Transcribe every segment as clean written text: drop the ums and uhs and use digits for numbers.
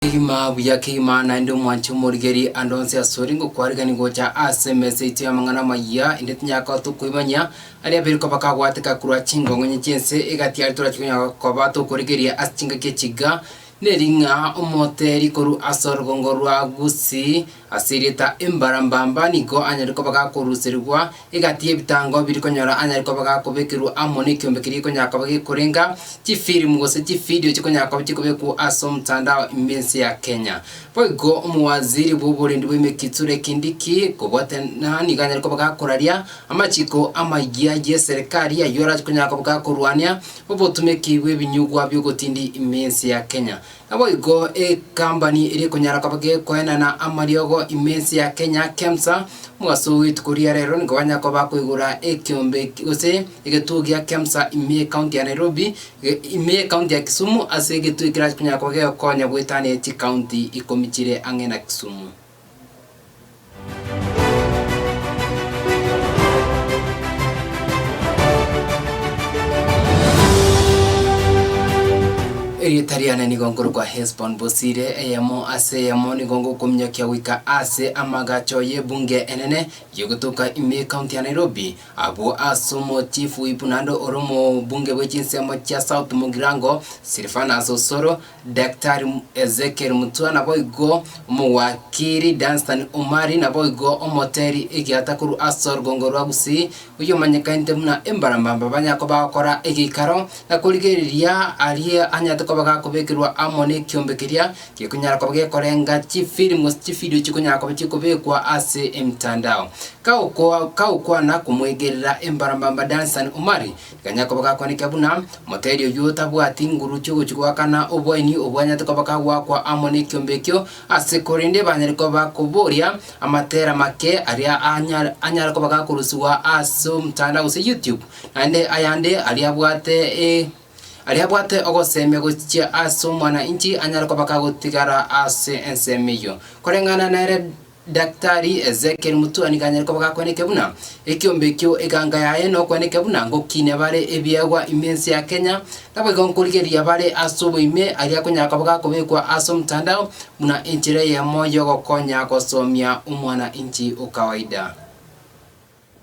Kegima buya kegima naende omwanche omorigeri ande onsi asore ngokwarigani gocha ase emesa yaito y'amang'ana amayia inde tinyaka tokoimanyia aria abere koba kagwateka korwa chingong'onye chi'ense egati aria torache konya koba tokorigeria ase chingaki echi iga neri ng'a omoteri korwa ase orogongo rwa Gusii ase erieta Embarambamba nigo anyare koba gakoruserigwa Egati y'ebitango biri konyora anyare koba gakobekerwa amo nekiombe keria gekonyara koba gekorenga chifirimu gose chifidio chikonyara koba chikobekwa ase omotandao ime ense ya Kenya. Boigo omowaziri bw'oborendi bwa Kithure Kindiki kobwatana nigo anyare koba gakoraria amachiko amayia y'eserekari ayio arache konyara koba gakorwania obotumeki bw'ebinyugwa bi'ogotindi ime ense ya Kenya. Naboigo ekambani eria ekonyara koba gekoenana amariogo ime ense ya Kenya, Kemsa, omogaso bw'rituko ria rero nigo banyara koba bakoigora ekiombe gose egetuo gia Kemsa ime y'ecounty ya Nairobi, ime y'ecounty ya Kisumu ase egetuo ekerache konyara koba gegokonya goetania chicounty ikomi chire ang'e na Kisumu. Erieta riane nigo nkorokwa Hesbon Bosire, eyemo ase eyemo nigo ngokominyokia goika ase amagacho y'ebunge enene y'ogotoka ime y'ecounty ya Nairobi, abwo ase omochief whip naende ore omobunge bwe chinsemo chia South Mugirango, Silvanus Osoro, Daktari Ezekiel Mutua naboigo omowakiri Dunstan Omari naboigo omoteri egiata korwa ase orugongo rwa Gusii oyomanyekainete buna Embarambamba banyare koba bagokora egeikaro na korigereria aria anyarete koba gakobekerwa amo nekiombe keria gekonyara koba gekorenga chifilimu gose chifidio chikonyara koba chikobekwa ase emitandao. Kagokwana komwegerera Embarambamba Dunstan Omari Ganya koba gakwaneka buna moteri oyio tabwati nguru chi'ogochia goakana oboeni obwanyarete koba kagoakwa amo nekiombe ekio, ase korende banyare koba bakoboria amatera make aria anyare koba gakorusigwa ase omotandao gose YouTube, naende ayande aria abwate aria abwate ogosemia gochia ase omwananchi anyare koba kagotigara ase ensemo eyio. Koreng'ana nere. Daktari Ezekiel Mutua nigo anyare koba gakwaneke buna ekiombe ekio eganga yaye nokwaneke buna ngokinia bare ebiegwa ime ense ya Kenya, naboigo nkorigereria bare ase oboime aria akonyara koba gakobekwa ase omotandao buna enchera eyemo yogokonya gosomia omwananchi o kawaida.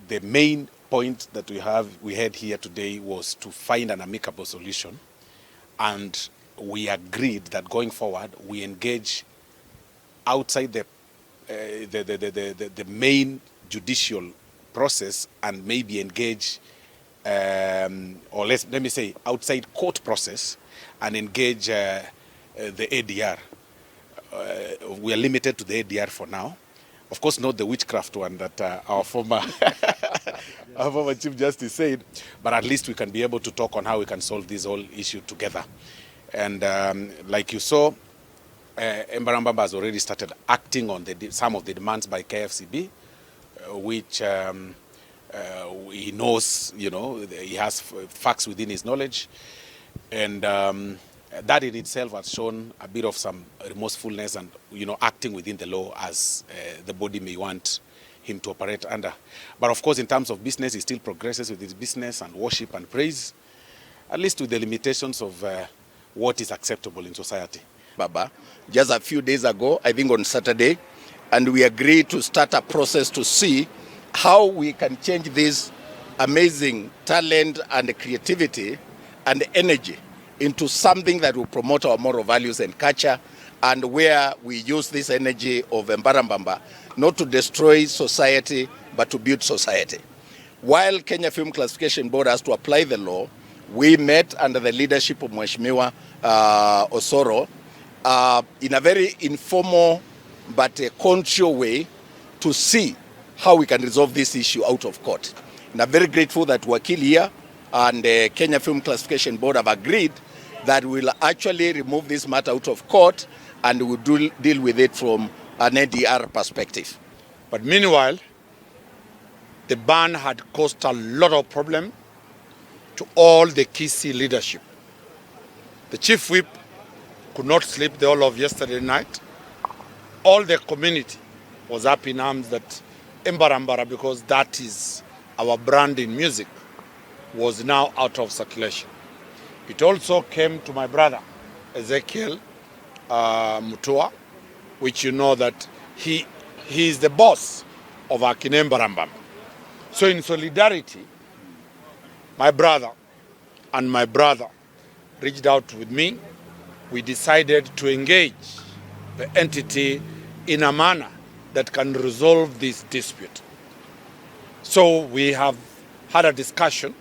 The main point that we have we had here today was to find an amicable solution and we agreed that going forward we engage outside the, the, the, the, the, the main judicial process and maybe engage um, or let's, let me say outside court process and engage uh, uh, the ADR. Uh, we are limited to the ADR for now. Of course, not the witchcraft one that uh, our former our former Chief Justice said, but at least we can be able to talk on how we can solve this whole issue together. And um, like you saw, Uh, Embarambamba has already started acting on the, some of the demands by KFCB, uh, which um, uh, he knows, you know, he has facts within his knowledge. And um, that in itself has shown a bit of some remorsefulness and, you know, acting within the law as uh, the body may want him to operate under. But of course, in terms of business, he still progresses with his business and worship and praise, at least with the limitations of uh, what is acceptable in society. Baba just a few days ago, I think on Saturday, and we agreed to start a process to see how we can change this amazing talent and creativity and energy into something that will promote our moral values and culture and where we use this energy of Embarambamba not to destroy society but to build society. While Kenya Film Classification Board has to apply the law, we met under the leadership of Mheshimiwa uh, Osoro uh, in a very informal but a conscious way to see how we can resolve this issue out of court. And I'm very grateful that Wakili here and the Kenya Film Classification Board have agreed that we'll actually remove this matter out of court and we'll do, deal with it from an ADR perspective. But meanwhile, the ban had caused a lot of problem to all the Kisii leadership. The chief whip could not sleep the whole of yesterday night. All the community was up in arms that Embarambamba, because that is our brand in music, was now out of circulation. It also came to my brother, Ezekiel Mutua which you know that he he is the boss of Akina Embarambamba. So in solidarity my brother and my brother reached out with me we decided to engage the entity in a manner that can resolve this dispute. So we have had a discussion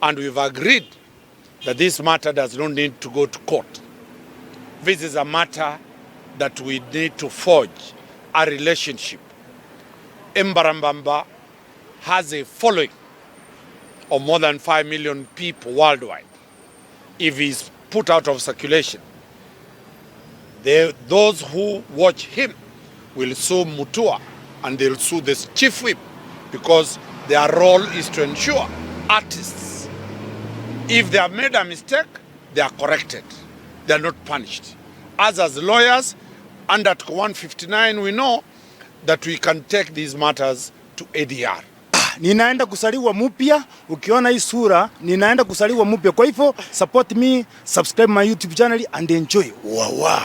and we've agreed that this matter does not need to go to court. This is a matter that we need to forge a relationship. Embarambamba has a following of more than 5 million people worldwide. If he's put out of circulation, they, those who watch him will sue Mutua and they'll sue the chief whip because their role is to ensure artists, if they have made a mistake, they are corrected. They are not punished. Us as lawyers, under Article 159, we know that we can take these matters to ADR. Ninaenda kusaliwa mupya, ukiona hii sura ninaenda kusaliwa mupya. Kwa hivyo support me, subscribe my YouTube channel and enjoy. Wawa.